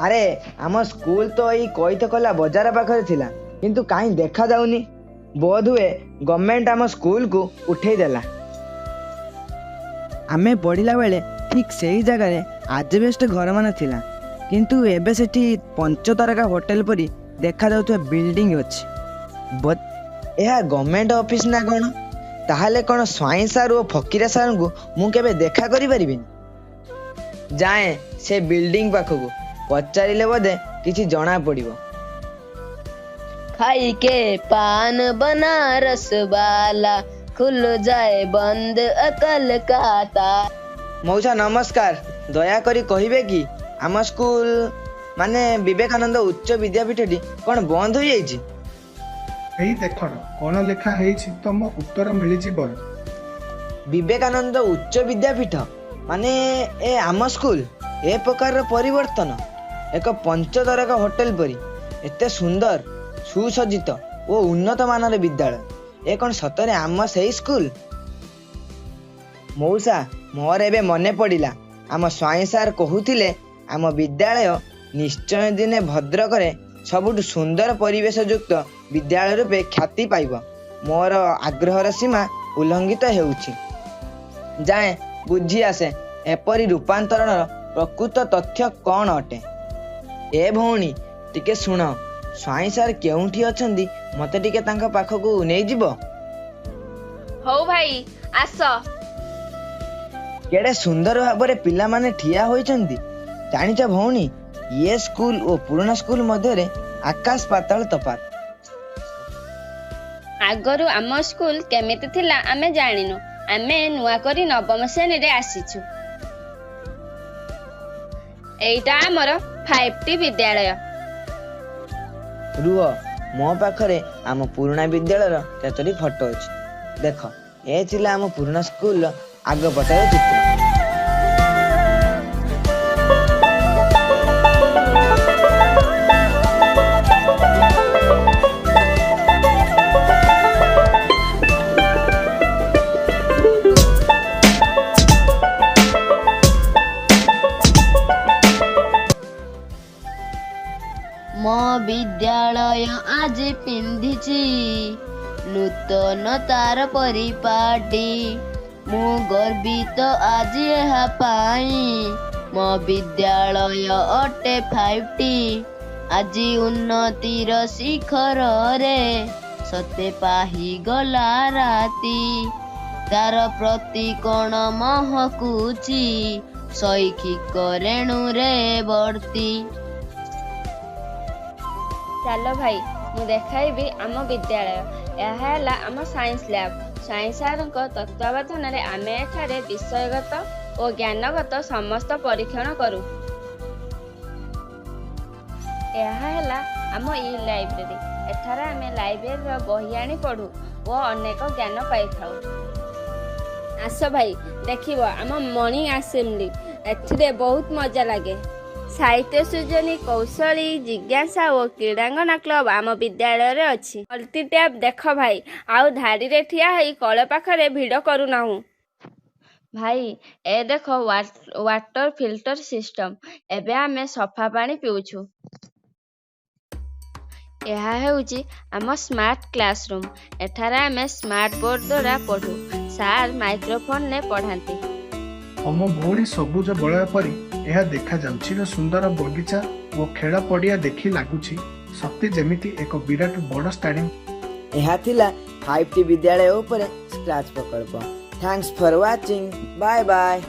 ଆରେ, ଆମ ସ୍କୁଲ ତ ଏଇ କଇଥଖୋଲା ବଜାର ପାଖରେ ଥିଲା, କିନ୍ତୁ କାହିଁ ଦେଖାଯାଉନି। ବୋଧହୁଏ ଗଭର୍ଣ୍ଣମେଣ୍ଟ ଆମ ସ୍କୁଲକୁ ଉଠେଇ ଦେଲା। ଆମେ ପଢ଼ିଲା ବେଳେ ଠିକ୍ ସେଇ ଜାଗାରେ ଆଜବେଷ୍ଟ ଘରମାନ ଥିଲା, କିନ୍ତୁ ଏବେ ସେଠି ପଞ୍ଚତାରକା ହୋଟେଲ ପରି ଦେଖାଯାଉଥିବା ବିଲ୍ଡିଂ ଅଛି। ଏହା ଗଭର୍ଣ୍ଣମେଣ୍ଟ ଅଫିସ ନା କ'ଣ? ତାହେଲେ କ'ଣ ସ୍ୱାଇଁ ସାର୍ ଓ ଫକୀରା ସାର୍ଙ୍କୁ ମୁଁ କେବେ ଦେଖା କରିପାରିବିନି? ଯାଏଁ ସେ ବିଲ୍ଡିଂ ପାଖକୁ, ପଚାରିଲେ ବୋଧେ କିଛି ଜଣା ପଡ଼ିବ। खाई के पान बनारस वाला, खुल जाए बंद अकल का ताला। ମଉସା ନମସ୍କାର। ଦୟାକରି କହିବେ କି, ଆମ ସ୍କୁଲ ମାନେ ବିବେକାନନ୍ଦ ଉଚ୍ଚ ବିଦ୍ୟାପୀଠଟି କ'ଣ ବନ୍ଦ ହୋଇଯାଇଛି? ଏଇ ଦେଖ, କ'ଣ ଲେଖା ହେଇଛି, ତମ ଉତ୍ତର ମିଳିଯିବ। ବିବେକାନନ୍ଦ ଉଚ୍ଚ ବିଦ୍ୟାପୀଠ ମାନେ ଏ ଆମ ସ୍କୁଲ ଏ ପ୍ରକାରର ପରିବର୍ତ୍ତନ! ଏକ ପଞ୍ଚତାରକା ହୋଟେଲ ପରି ଏତେ ସୁନ୍ଦର, ସୁସଜ୍ଜିତ ଓ ଉନ୍ନତ ମାନର ବିଦ୍ୟାଳୟ, ଏ କ'ଣ ସତରେ ଆମ ସେଇ ସ୍କୁଲ? ମଉସା, ମୋର ଏବେ ମନେ ପଡ଼ିଲା, ଆମ ସ୍ୱାଇଁ ସାର୍ କହୁଥିଲେ ଆମ ବିଦ୍ୟାଳୟ ନିଶ୍ଚୟ ଦିନେ ଭଦ୍ରକରେ ସବୁଠୁ ସୁନ୍ଦର ପରିବେଶ ଯୁକ୍ତ ବିଦ୍ୟାଳୟ ରୂପେ ଖ୍ୟାତି ପାଇବ। ମୋର ଆଗ୍ରହର ସୀମା ଉଲ୍ଲଙ୍ଘିତ ହେଉଛି। ଯାଏଁ ବୁଝି ଆସେ ଏପରି ରୂପାନ୍ତରଣର ପ୍ରକୃତ ତଥ୍ୟ କ'ଣ ଅଟେ। ଏ ଭଉଣୀ, ଟିକେ ଶୁଣ, ସ୍ୱାଇଁ ସାର୍ କେଉଁଠି ଅଛନ୍ତି, ମୋତେ ଟିକେ ତାଙ୍କ ପାଖକୁ ନେଇଯିବ? ହଉ ଭାଇ, ଆସ। କେଡ଼େ ସୁନ୍ଦର ଭାବରେ ପିଲାମାନେ ଠିଆ ହୋଇଛନ୍ତି। ଜାଣିଛ ଭଉଣୀ, ଇଏ ସ୍କୁଲ ଓ ପୁରୁଣା ସ୍କୁଲ ମଧ୍ୟରେ ଆକାଶ ପାତାଳ ତଫାତ। ଆଗରୁ ଆମ ସ୍କୁଲ କେମିତି ଥିଲା ଆମେ ଜାଣିନୁ। ଆମେ ନୂଆ କରି ନବମ ଶ୍ରେଣୀରେ ଆସିଛୁ। ଏଇଟା ଆମର 5ଟି ବିଦ୍ୟାଳୟ। ରୁହ, ମୋ ପାଖରେ ଆମ ପୁରୁଣା ବିଦ୍ୟାଳୟର କେତୋଟି ଫଟୋ ଅଛି, ଦେଖ। ଏ ଥିଲା ଆମ ପୁରୁଣା ସ୍କୁଲର ଆଗ ପଟର ଚିତ୍ର। ମୋ ବିଦ୍ୟାଳୟ ଆଜି ପିନ୍ଧିଛି ନୂତନ ତାର ପରିପାଟୀ। ମୁଁ ଗର୍ବିତ ଆଜି ଏହା ପାଇଁ, ମୋ ବିଦ୍ୟାଳୟ ଅଟେ 5ଟି। ଆଜି ଉନ୍ନତିର ଶିଖରରେ ସତେ ପାହିଗଲା ରାତି। ତାର ପ୍ରତି କୋଣ ମହକୁଛି ଶୈକ୍ଷିକ ରେଣୁରେ ବର୍ତ୍ତି। ଚାଲ ଭାଇ, ମୁଁ ଦେଖାଇବି ଆମ ବିଦ୍ୟାଳୟ। ଏହା ହେଲା ଆମ ସାଇନ୍ସ ଲ୍ୟାବ୍। ସ୍ୱାଇଁ ସାରଙ୍କ ତତ୍ତ୍ୱାବଧାନରେ ଆମେ ଏଠାରେ ବିଷୟଗତ ଓ ଜ୍ଞାନଗତ ସମସ୍ତ ପରୀକ୍ଷଣ କରୁ। ଏହା ହେଲା ଆମ ଇ ଲାଇବ୍ରେରୀ। ଏଠାରେ ଆମେ ଲାଇବ୍ରେରୀର ବହି ଆଣି ପଢ଼ୁ ଓ ଅନେକ ଜ୍ଞାନ ପାଇଥାଉ। ଆସ ଭାଇ, ଦେଖିବ ଆମ ମର୍ଣ୍ଣିଂ ଆସେମ୍ବଲି। ଏଥିରେ ବହୁତ ମଜା ଲାଗେ। ସାହିତ୍ୟ ସୃଜନୀ, କୌଶଳୀ, ଜିଜ୍ଞାସା ଓ କ୍ରୀଡ଼ାଙ୍ଗନା କ୍ଲବ ଆମ ବିଦ୍ୟାଳୟରେ ଅଛି। ମଲ୍ଟି ଟ୍ୟାବ୍ ଦେଖ ଭାଇ, ଆଉ ଧାଡ଼ିରେ ଠିଆ ହେଇ କଳ ପାଖରେ ଭିଡ଼ କରୁନାହୁଁ। ଭାଇ, ଏ ଦେଖ ୱାଟର ଫିଲ୍ଟର ସିଷ୍ଟମ। ଏବେ ଆମେ ସଫା ପାଣି ପିଉଛୁ। ଏହା ହେଉଛି ଆମ ସ୍ମାର୍ଟ କ୍ଲାସରୁମ୍। ଏଠାରେ ଆମେ ସ୍ମାର୍ଟ ବୋର୍ଡ ଦ୍ୱାରା ପଢ଼ୁ। ସାର୍ ମାଇକ୍ରୋଫୋନରେ ପଢ଼ାନ୍ତି। ଆମ ଭଉଣୀ, ସବୁଜ ବଳୟ ପରି ଏହା ଦେଖାଯାଉଛି। ସୁନ୍ଦର ବଗିଚା ଓ ଖେଳ ପଡ଼ିଆ ଦେଖି ଲାଗୁଛି ସତେ ଯେମିତି ଏକ ବିରାଟ ବଡ଼ ଷ୍ଟାଡିୟମ। ଏହା ଥିଲା 5ଟି ବିଦ୍ୟାଳୟ ଉପରେ ସ୍କ୍ରାଚ୍ ପ୍ରକଳ୍ପ। Thanks for watching, bye bye.